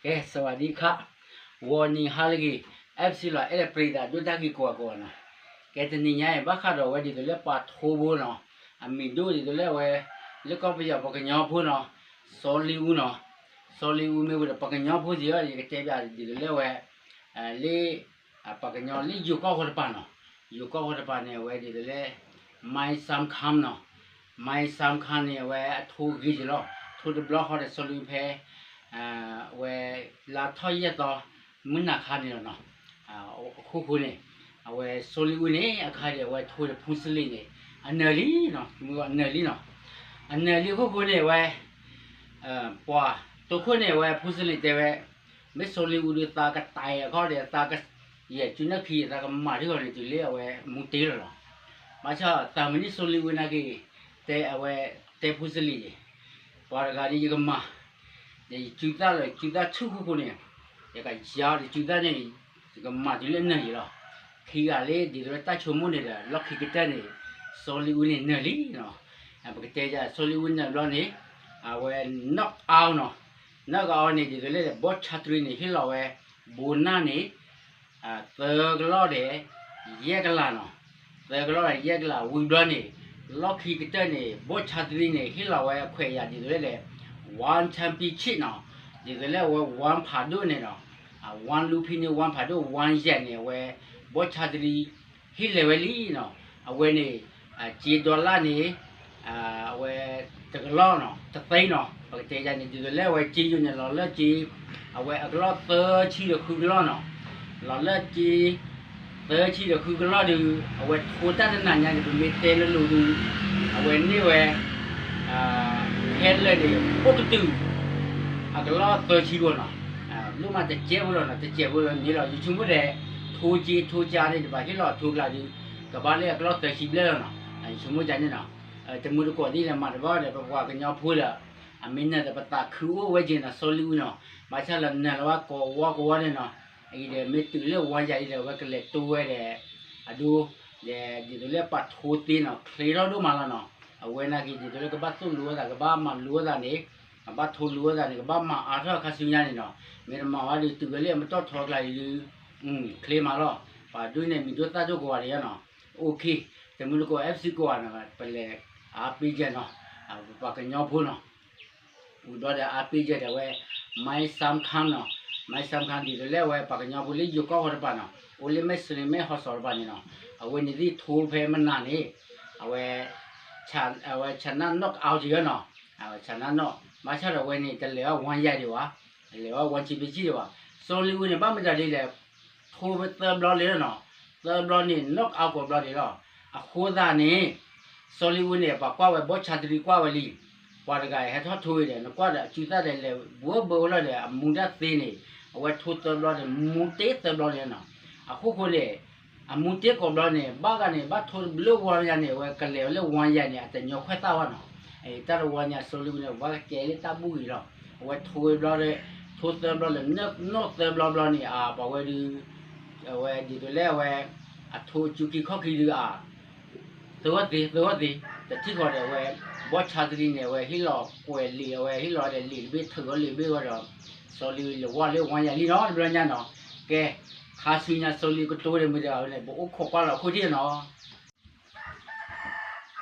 ကဲ สวัสดีค่ะ, ဂီၤနံၤဟါလၢအဂ့ၤ, FC လီၤ အဲၣ်ဒိးပျံၤသးဒိၣ်တၢ်ဂ့ၤကိးဂၤကိးဂၤနီၤ, ကဲတနံၤညါအံၤ ဘၣ်ဃးဒီးအဝဲဒ်သိးလၢပှၤထိဖိနီၤ, အမံၤဒိၣ်ဒ်သိးလၢအဝဲ လၢကီၢ်ပယီၤပှၤကညီဖိနီၤ, စီၤလ့အူနီၤ, စီၤလ့အူမ့ၢ်ဝဲဒီးပှၤကညီဖိစ့ၢ်ကီး ယကတဲဘၣ်ဒ်သိးလၢအဝဲ လၢ ပှၤကညီလၢယိၤကီၢ်ဃိတပၤနီၤ, ယိၤကီၢ်ဃိတပၤန့ၣ် အဝဲဒ်သိးလၢ မၢ်စၣ်ခၣ်နီၤ, မၢ်စၣ်ခၣ်န့ၣ် အဝဲအထိဂ့ၤက့ၤလီၤ, ထိတဘျီဃီဒီးစီၤလ့အူဖဲ အဝဲ လါထီၣ်ယဲၢ်သီ မုၢ်နၤခါန့ၣ်လီၤနီၤ, အခိၣ်ဃိန့ၣ် အဝဲစီၤလ့အူန့ၣ် အခါဒီးအဝဲထိဒီးဖူစလံးန့ၣ် အနၢၤလံနီၤ, အနၢၤလံနီၤ, အနၢၤလံအခိၣ်ဃိန့ၣ် အဝဲ ပှၤတိခိၣ်န့ၣ် အဝဲဖူစလံးတဲဝဲ မ့ၢ်စီၤလ့အူဒုးသးကတၢၢ်အခီဒီး သးကယဲၢ်စုနၢ်ခံ သးကမၤထံဃီန့ၣ် တုၤလၢအဝဲမူတ့လီၤလီၤ. ဘၣ်ဆၣ်သးမုၢ်နံၤစီၤလ့အူနာ်က့ၤ တဲအဝဲတဲဖူစလံးန့ၣ် ပှၤတဂၤဒ်ယကမၤ ဒီးယစုသၣ်လီၤစုသၣ်ဆူၣ်ခိၣ်ဃိန့ၣ် ယကယၤဒီးစုသၣ်န့ၣ် ယကမၤတုၤလၢအနၢၤယံၤလီၤ. ခံဂၤလၢဒ်သိးလၢတၢ်ဆိကမိၣ်န့ၣ်ဒီး လီၢ်ခံကတၢၢ်န့ၣ် စီၤလ့အူန့ၣ်နၢၤလံနီၤ. ပကတဲယၤ စီၤလ့အူနၢၤဘျီန့ၣ် အဝဲ knock out နီၤ, knock out န့ၣ် ဒ်သိးလၢဘီၣ်ဆါတရံန့ၣ် ဟ့ၣ်လီၤဝဲ ဘိးနၢ်န့ၣ် သၢကလီၢ်ဒီး ယဲၢ်ကလးနီၤ, သၢကလီၢ်ဒီးယဲၢ်ကလး ဝံၤဘျီန့ၣ် လီၢ်ခံကတၢၢ်န့ၣ် ဘီၣ်ဆါတရံန့ၣ် ဟ့ၣ်လီၤဝဲအခွဲးယာ်ဒ်သိးလၢ one championship နီၤ, ဒ်သိးလၢအဝဲ one ဖးဒိၣ်န့ၣ်နီၤ, one လူဖံန့ၣ် one ဖးဒိၣ် one ယဲၢ်န့ၣ် အဝဲ ဘီၣ်ဆါတရံ ဟ့ၣ်လဲၤဝဲလံနီၤ, အဝဲန့ၣ် က့ဒီလၣ်န့ၣ် အဝဲ တကလီၢ်နီၤ တသ့နီၤ, ပကတဲယၤန့ၣ် ဒ်သိးလၢအဝဲက့ယိာ်န့ၣ် လီၤလၢက့ အဝဲအကလီၢ်သၢဆံဒီးဃုကလီၢ်နီၤ, လီၤလၢက့ သၢဆံဒီးဃုကလီၢ်ဒုး အဝဲထိတၢ်တနၤညါန့ၣ် ပမ့ၢ်တဲလိၤလိၤဒုး အဝဲန့ၢ်ဝဲ ဟဲလၢာ်န့ၣ် အိၣ်ကတုၤ အကလီၢ်သၢဆံဂီၢ်နီၤ, လိၣ်မးတစဲးဖိလီၤနီၤ, တစဲးဖိလီၤန့ၣ်လီၤ, ယဆိကမိၣ်ဒီး ထိက့ထိကါန့ၣ် တဘၣ်ဟ့ၣ်လီၤထိကျါဒုး ကဘၣ်လၢအကလီၢ်သၢဆံဘျဲၣ်လီၤနီၤ, ယဆိကမိၣ်ဒ်န့ၣ်နီၤ, တမုၢ်တကိးသ့ၣ်လဲၤမၤတဘၣ်ဒီး ပပှၤကညီဖိလၢ အမ့ၢ်နၢၤဒီးပသးခုအိၣ်ဝဲက့ၤနီၤ, စီၤလ့အူနီၤ, ဘၣ်ဆၣ်လၢနၢၤလီၤဝဲကိးဝီကိးဝီန့ၣ်နီၤ, အံၤဒီးမ့ၢ်တုၤလၢ one ယဲၢ်အံၤဒီး အဝဲကလဲၤတိဝဲဒီး အဒိ ဒီးဒ်သိးလၢပှၤထိသ့နီၤ ချ့ထီၣ်ဒိၣ်မးလီၤနီၤ, အဝဲနာ်က့ၤဒ်သိးလၢကဘၣ်သိၣ်လိဝဲသး ကဘၣ်မၤလိဝဲသးန့ၣ် ကဘၣ်ထိလိဝဲသးန့ၣ် ကဘၣ်မၤအါထီၣ်အခါဆူညါန့ၣ်နီၤ, မ့ၢ်တမၤဝဲဒုးတုၤဝဲလၢအမတီၢ်ထီကျါအံၤဒုး ချ့မးလီၤ, ပှၤဒိၣ်န့ၣ်မံၤဒိၣ်သၣ်ဒိၣ်ကိးဂၤဒဲးနီၤ, OK, တမုၢ်တကိး FC ကိးဂၤနီၤ ပလဲၤအါပ့ၢ်ယဲၢ်နီၤ, ပပှၤကညီဖိနီၤ ဝံၤဘျီဒီးအါပ့ၢ်ယဲၢ်ဒီးအဝဲ မၢ်စၣ်ခၣ်နီၤ, မၢ်စၣ်ခၣ်ဒ်သိးလၢအဝဲပှၤကညီဖိလၢယိၤကီၢ်ဃိတပၤနီၤ, အိၣ်လၢမဲၢ်စရ့မဲၢ်ဟီၣ်စီၤတပၤန့ၣ်နီၤ, အဝဲန့ၣ်သ့ၣ်ထိဖဲမနၤန့ၣ် အဝဲ အဝဲဆနၣ် knock out က့ၤနီၤ, ဆနၣ်နီၣ်, ဘၣ်ဆၣ်ဒီးအဝဲန့ၣ် တလဲၤဝဲ one ယဲၢ်ဒံးဘၣ်, လဲၤဝဲ one championship ဒံးဘၣ်, စီၤလ့အူန့ၣ် ဘၣ်မတၤဒ်လဲၣ် ထိဖဲသၢဘျီလံလီၤနီၤ, သၢဘျီန့ၣ် knock out ကိးဘျီဒံးလီၤ, အဃိသတးန့ၣ် စီၤလ့အူန့ၣ် ပှၤကွၢ်ဝဲဘီၣ်ဆါတရံကွၢ်ဝဲလံ, ပှၤတဂၤအံၤဟဲထီၣ်ထိဝဲဒီး နကွၢ်ဒီးအစုသၣ်ဒီးလဲၤဝဲဘၢဝဲလီၤဒီး အမူတၢ်သ့န့ၣ် အဝဲထိသၢဘျီန့ၣ် မူတ့သၢဘျီန့ၣ်နီၤ, အဃိဃိန့ၣ် အမူတ့ကိးဘျီန့ၣ် ဘၣ်ဂၤန့ၣ် ဘၣ်ထိတဘျီ one ယဲၢ်န့ၣ် အဝဲကလဲၤဝဲလၢ one ယဲၢ်န့ၣ် အတညီခွဲးသၣ်ဘၣ်နီၤ, တၢ်တဝီညါ စီၤလ့အူန့ၣ် ပှၤကကဲလၢတၢ်ဘူၣ်ဂ့ၤလီၤ, အဝဲထိဝဲဘျီဒီး ထိသၢဘျီလၢ knock out သၢဘျီဘျီန့ၣ် အပှၤဝဲဒုး အဝဲဒ်သိးလၢအဝဲ အထိအစူခံခီၣ်ခံဒုးအ သၢဂီၢ်သ့ သၢဂီၢ်သ့ တထံၣ်ဃီဒီးအဝဲ ဘီၣ်ဆါတရံန့ၣ် အဝဲဟ့ၣ်လီၤကွဲးလံာ် အဝဲဟ့ၣ်လီၤဒီးလံာ်တဘ့ၣ်ထုးအီၤလံာ်တဘ့ၣ်ဝဲဒီး စီၤလ့အူလဲၤဝဲလၢ one ယဲၢ်လံနီၤ တဘျီညါနီၤ, ကဲ ခါဆူညါစီၤလ့အူကတိၤဒီးမုၢ်တဂၤဝဲန့ၣ် ပအိၣ်ခိးကွၢ်လီၤအခိၣ်ထံးနီၤ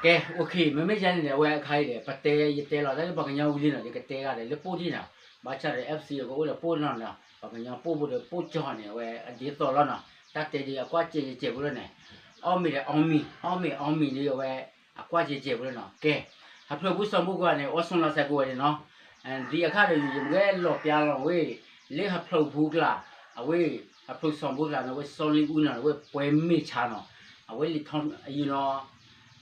ကဲ OK မ့မ့ၢ်ယဲန့ၣ်ဒီး အဝဲအခါအံၤဒီး ပတဲ ယတဲလီၤတၢ်လၢပှၤကညီဝံၤလံနီၤ ယကတဲဂၤဒီးလၢပိၢ်ထံၣ်နီၤ, ဘၣ်ဆၣ်ဒီး FC ကအိၣ်ဒီးပိၢ်နီၤနီၤ ပှၤကညီပိၢ်ဖိဒီးပိၢ်ကၠီန့ၣ် အဝဲအဒ်သိးလီၤနီၤ, တၢ်တဲဒ်အကွၢ်စဲးစဲးဖိလီၤန့ၣ်, အီၣ်မ့ၤဒီးအီမ့ၤ အီၣ်မ့ၤအီမ့ၤဒ်အဝဲ အကွၢ်စဲးစဲးဖိလီၤနီၤ, ကဲ ဟးဖျိးဖုစီၤဘူၣ်ကျါန့ၣ် အိၣ်ဆိးလီၤစဲးကိးဝဲန့ၣ်နီၤ, ဒ်အခါဒီး ယမ့ၢ်လီၤပျါလီၤဝဲ လၢဟးဖျိးဖုကျါ အဝဲ ဟးဖျိးစီၤဘူၣ်ကျါန့ၣ် အဝဲစီၤလ့အူနီၤ အဝဲပှဲၤမ့ၢ်ဆါနီၤ, အဝဲလံာ်ထီ အယူၤနီၤ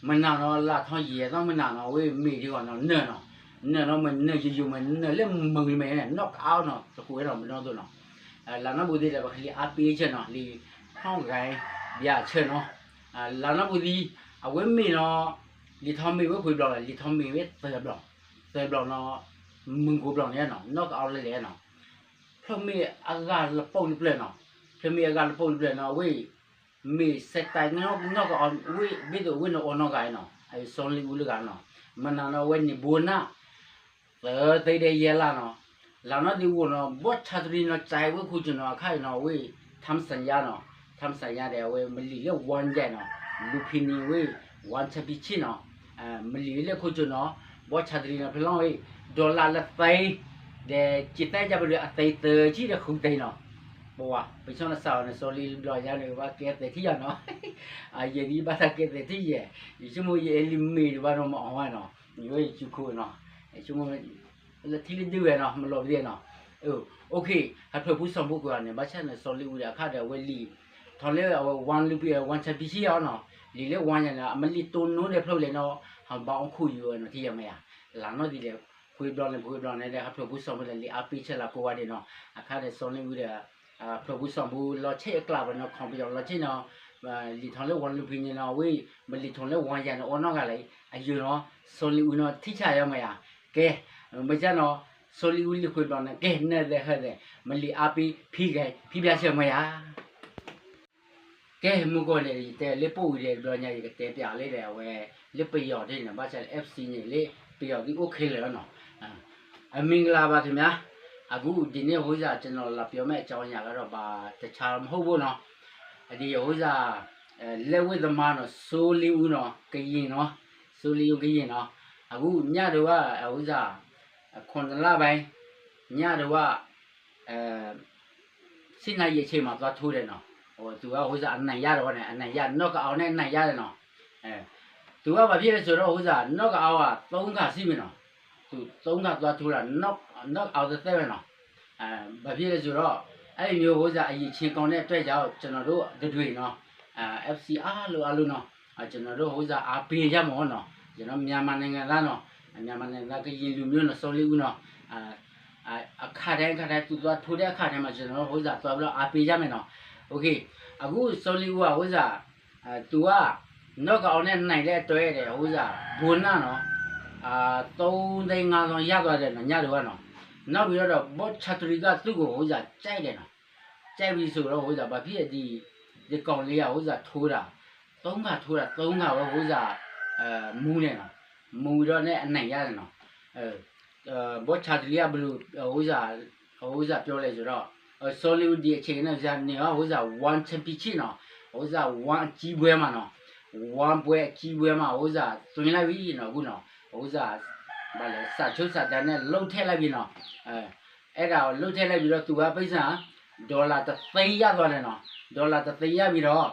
မနၤနီၤ လၢထီယဲၢ်သီမနၤနီၤ အဝဲမ့ၢ်ဒ်ဂီၤနီၤ နၢၤနီၤ, နၢၤနီၤ မ့ၢ်နၢၤယိယိမ့ၢ်နၢၤလၢမုာ်လံမ့ၢ် knock out နီၤ တကူးဝဲနီၤ မနီသိးနီၤ, လၤနီၢ်ဘူးသံဒီး ပကလံာ်အါပ့ၢ်ဆၢနီၤ လံာ်ထီၣ်ဂဲၤဘျးဆၢနီၤ, လၤနီၢ်ဘူးသံ အဝဲမ့ၢ်နီၤ လံာ်ထီမ့ၢ်ဝဲပှဲၤဘျီလီၤ လံာ်ထီမ့ၢ်ဝဲသၢဘျီ, သၢဘျီနီၤ မုၢ်ကိးဘျီန့ၣ်နီၤ knock out လၢလဲၣ်နီၤ, ဖျၢၣ်မ့ၢ်အဂၤလပိာ်လံပျၢၤနီၤ, ဖျၢၣ်မ့ၢ်အဂၤလပိာ်လံပျၢၤနီၤ အဝဲ မ့ၢ်စဲးတၢ်နီၢ်ကီးအီၤ ဝဲဘ့ၣ်သိးဝဲန့ၣ်အီၤနီတဂၤနီၤ, အစီၤလ့အူလၢဂၤနီၤ, မနၤနီၤ အဝဲန့ၣ်ဘိးနၢ် သၢသ့ဒဲယဲၢ်လါနီၤ, လၢနီၢ်ဒံးအိၣ်နီၤ ဘီၣ်ဆါတရံနီၤ ကၠဲးဝဲခိၣ်ကၠိနီၤ အခါအံၤနီၤ ဝဲ ထၢမ်စၣ်ယါနီၤ ထၢမ်စၣ်ယါဒီး အဝဲမလံာ်လၢ one ယဲၢ်နီၤ လူၤဖံနံၤဝဲ one championship နီၤ မလံာ်လၢခိၣ်ကၠိနီၤ ဘီၣ်ဆါတရံနီၤ ဖဲလီၤဝဲ dollar လၢသ့ ဒီးက့ၤသဲကၢ်ပဒုးအသ့သၢဆံဒီးဃုသ့နီၤ ပဝဲ ပဆီနစီၤနစီလံဘျီယါန့ၣ် ဘၣ်ကဲသဲးထံယၤနီၤ အယဲၢ်ဒ်ဘၣ်သးကဲသဲးထံယဲၢ် ယဆိကမိၣ်ယအဲၣ်လံမ့ၢ်ဒံးဘၣ်နီၤ မၤအီၤဝဲနီၤ ယဝဲယစုခိၣ်နီၤ ဆိကမိၣ် လၢထံလၢဒုဝဲနီၤ မၤလီၤပသ့နီၤ OK ဟးဖျၢၣ်ဖိစီၤဖိကွၢ်န့ၣ် ဘၣ်ဆၣ်န့ၣ် စီၤလ့အူဒီးအခါဒီးအဝဲလံာ် ထီၣ်လၢအဝဲ one လူၤဖံ one championship အီၤနီၤ လံာ်လၢ one ယဲၢ်န့ၣ် အမ့ၢ်လံာ်တိၢ်နီၣ်ဒဲးဖျိလဲၣ်နီၤ ဟးဘၣ်အီၣ်ခိၣ်ယိာ်ဝဲနီၤ ထံယဲၢ်မ့ၢ်ဧါ လၢနီၢ်ဒံးလဲၣ် ပှဲၤဘျီန့ၣ် ပှဲၤဘျီန့ၣ်ဒီး ဟးဖျၢၣ်ဖိစီၤဖိဒီးလံာ်အါပ့ဆဲးလၢကိးဂၤဒဲးနီၤ အခါဒီးစီၤလ့အူဒီး ဖျၢၣ်ဖိစီၤဖိလီၤဆဲးအကျးပနီၤ ခီပယီၤလီၤဆဲးနီၤ လံာ်ထီၣ်လၢ one လူၤဖံန့ၣ်နီၤ ဝဲ မလံာ်ထီၣ်လၢ one ယဲၢ်န့ၣ် အီၣ်နီတဂၤလဲၣ် အယိာ်နီၤ စီၤလ့အူနီၤ ထံဆးယဲၢ်မ့ၢ်ဧါ ကဲ မ့ၢ်ကၢ်နီၤ စီၤလ့အူလံာ်ပှဲၤဘျီန့ၣ် ကဲ နၢ်လဲၤဟၢသဲး မလံာ်အါပ့ ဖံဂဲၤ ဖံဘျါဆဲးမ့ၢ်ဧါ ကဲ မုၢ်ကီၢ်န့ၣ် ယတဲလၢပအိၣ်ဝံၤဒီး တဘျီညါ ယကတဲပျးလၢဒီးအဝဲ လၢပယီၤဒ်န့ၣ် ဘၣ်ဆၣ်လၢ FC န့ၣ် လၢပယီၤဒ်အိၣ်ခဲလၢာ်လီၤနီၤ အမင်္ဂလာပါခင်ဗျာ အဂုၢ်ဒ်န့ၣ် ဟိုစ့ၢ် ကျွန်တော် လာပြောမယ့်အကြောင်းအရာကတော့ ဘာတခြားမဟုတ်ဘူးနော် အဒီးဟိုစ့ၢ် လက်ဝှေ့သမားနော် စိုးလင်းဦးနော် ကရင်နော် စိုးလင်းဦး ကရင်နော် အခုညတုန်းက ဟိုစ့ၢ် ခုနစ်လပိုင်း ညတုန်းက ဆယ့်နှစ်နာရီအချိန်မှာ သွားထိုးတယ်နော် သူက ဟိုစ့ၢ် အနိုင်ရတယ်ပေါ့နော် အနိုင်ရ knockout နဲ့ အနိုင်ရတယ်နော် သူက ဘာဖြစ်လဲဆိုတော့ ဟိုစ့ၢ် knockout က သုံးခါရှိပြီနော် သူ သုံးခါ သွားထိုးတာ knock knock out သက်သက်ပဲနော် ဘာဖြစ်လဲဆိုတော့ အဲ့လိုမျိုး ဟိုစ့ၢ် အရည်အချင်းကောင်းတဲ့အတွက်ကြောင့် ကျွန်တော်တို့ တတွေနော် FC အားလုံး အားလုံးနော် ကျွန်တော်တို့ ဟိုစ့ၢ် အားပေးကြမှာနော် ကျွန်တော် မြန်မာနိုင်ငံသားနော် မြန်မာနိုင်ငံသား ကရင်လူမျိုးနော် စောလေးဦးနော် အခါတိုင်း အခါတိုင်း သူသွားထိုးတဲ့အခါတိုင်းမှာ ကျွန်တော်တို့ ဟိုစ့ၢ် သွားပြီးတော့ အားပေးကြမယ်နော် OK အခု စောလေးဦးက ဟိုစ့ၢ် သူက knockout နဲ့ နိုင်တဲ့အတွက်တဲ့ ဟိုစ့ၢ် bonus နော် သုံးသိန်းငါးသောင်း ရသွားတယ်နော် ညတုန်းကနော် နောက်ပြီးတော့ ဘီၣ်ဆါတရံက သူ့ကို ဟိုစ့ၢ် ကြိုက်တယ်နော် ကြိုက်ပြီဆိုတော့ ဟိုစ့ၢ် ဘာဖြစ်လဲ ဒီ ဒီကောင်လေးက ဟိုစ့ၢ် ထိုးတာ သုံးခါ ထိုးတာ သုံးခါပဲ ဟိုစ့ၢ် မူးတယ်နော် မူးပြီးတော့ နဲ့ အနိုင်ရတယ်နော် ဘီၣ်ဆါတရံက ဘယ်လို ဟိုစ့ၢ် ဟိုစ့ၢ် ပြောလဲဆိုတော့ စောလေးဦး ဒီအချိန်နဲ့ ဇာတ်နေရော ဟိုစ့ၢ် one championship နော် ဟိုစ့ၢ် one အကြီးပွဲမှာနော် one ပွဲအကြီးပွဲမှာ ဟိုစ့ၢ် သွင်းလိုက်ပြီနော် အခုနော် ဟိုစ့ၢ် ဘာလဲ စာချုပ်စာတမ်းနဲ့ လုပ်ထည့်လိုက်ပြီနော် အဲ့ဒါကို လုပ်ထည့်လိုက်ပြီးတော့ သူက ပိုက်ဆံ dollar တစ်သိန်း ရသွားတယ်နော် dollar တစ်သိန်း ရပြီးတော့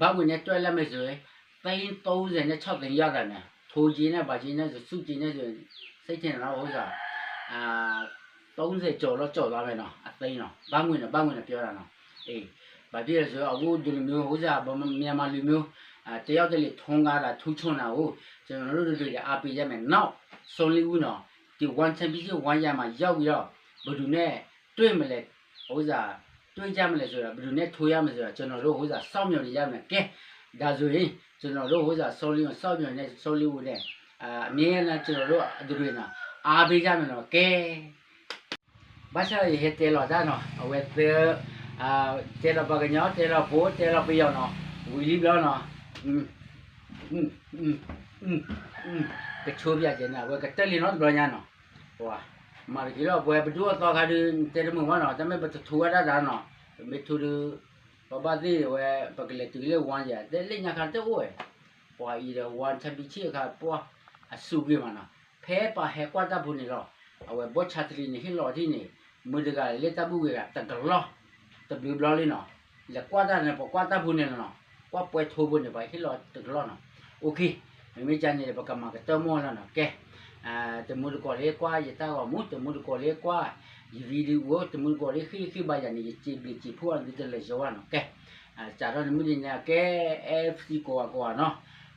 ဘတ်ငွေနဲ့ တွက်လိုက်မယ်ဆိုရင် သိန်းသုံးဆယ်နဲ့ ခြောက်သိန်း ရတာနော် ထိုးကြေးနဲ့ ဘာကြေးနဲ့ဆို ဆုကြေးနဲ့ဆို စိတ်ထင်တော့ ဟိုစ့ၢ် သုံးဆယ်ကျော်တော့ ကျော်သွားမယ်နော် အသိန်းနော် ဘတ်ငွေနဲ့ ဘတ်ငွေနဲ့ ပြောတာနော် အေး ဘာဖြစ်လဲဆိုတော့ အခုဒီလိုမျိုး ဟိုစ့ၢ် ဗမာ မြန်မာလူမျိုး တယောက်တလေ ထွန်းကားတာ ထူးချွန်တာကို ကျွန်တော်တို့တွေ အားပေးရမယ်နော် စောလေးဦးနော် ဒီ one championship one ရမှာ ရောက်ပြီးတော့ ဘယ်သူနဲ့ တွေ့မလဲ ဟိုစ့ၢ် တွေ့ကြမလဲဆိုတာ ဘယ်သူနဲ့ ထိုးရမလဲဆိုတာ ကျွန်တော်တို့ ဟိုစ့ၢ် စောင့်မျှော်နေကြမယ် ကဲ ဒါဆိုရင် ကျွန်တော်တို့ ဟိုစ့ၢ် စောလေးဦး စောင့်မျှော်နေ စောလေးဦးနဲ့ အမြဲတမ်း ကျွန်တော်တို့ အတတွေနော် အားပေးကြမယ်နော် ကဲ ဘၣ်ဆၣ်ယဟဲတဲလီၤတၢ်နီၤ အဝဲသၢ တဲလီၤပှၤကညီ တဲလီၤဖိ တဲလီၤပယီၤနီၤ ဝံၤလံဘျီနီၤ ကဆိပျဲကဲန့ၣ် အဝဲကတၢၢ်လံနီၤတဘျီညါနီၤ ပှၤ မၤတက့ၤလီၤ ပဝဲပဒိၣ်အသီခါဒုး တဲတမုာ်ဘၣ်နီၤ တၢ်မ့ၢ်ပတထူဝဲဒၣ်တၢ်နီၤ ပမ့ၢ်ထူဒုး ပဘၣ်သ့ၣ်ဝဲ ပကလဲၤတုၤလၢ one ယဲၢ် တဲလၢညါခါတအိၣ်ဝဲ ပှၤအံၤဒီး one championship အခါ ပှၤ အစူၢ်က့ၤမးနီၤ ဖဲပှၤဟဲကွၢ်တၢ်ဖိန့ၣ်လီၤ အဝဲဘီၣ်ဆါတရံန့ၣ် ဟ့ၣ်လီၤထံၣ်န့ၣ် မုၢ်တဂၤလၢတၢ်ဘူၣ်ဂ့ၤဂၤ တကလီၢ် တဘျုးဘျီလံနီၤ လဲၤကွၢ်တၢ်န့ၣ် ပကွၢ်တၢ်ဖိန့ၣ်လီၤနီၤ ကွၢ်ပွဲထိုးဖိန့ၣ် ပှၤဟ့ၣ်လီၤတကလီၢ်နီၤ OK မ့မ့ၢ်ကန့ၣ်ဒီး ပကမၤကတၢၢ်မီၢ်လီၤနီၤ ကဲ တမူတကိးလၢကွၢ်ယတၢ်ဂီၤမူ တမူတကိးလၢကွၢ်ယ video တမူတကိးလၢဃ့ဃ့ဘါယၤန့ၣ် ယစံးဘျုးစံးဖှိၣ်အီၤဒ်တလၢာ်ယဝဲနီၤ ကဲ စးထီၣ်န့ၣ်မုၢ်တနံၤညါ ကဲ FC ကိးဂၤကိးဂၤနီၤ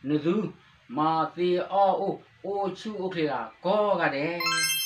နသု မၤသ့အီၣ်အိၣ် အိၣ်ဆူၣ်အိၣ်ချ့လၢကိးဂၤဒဲး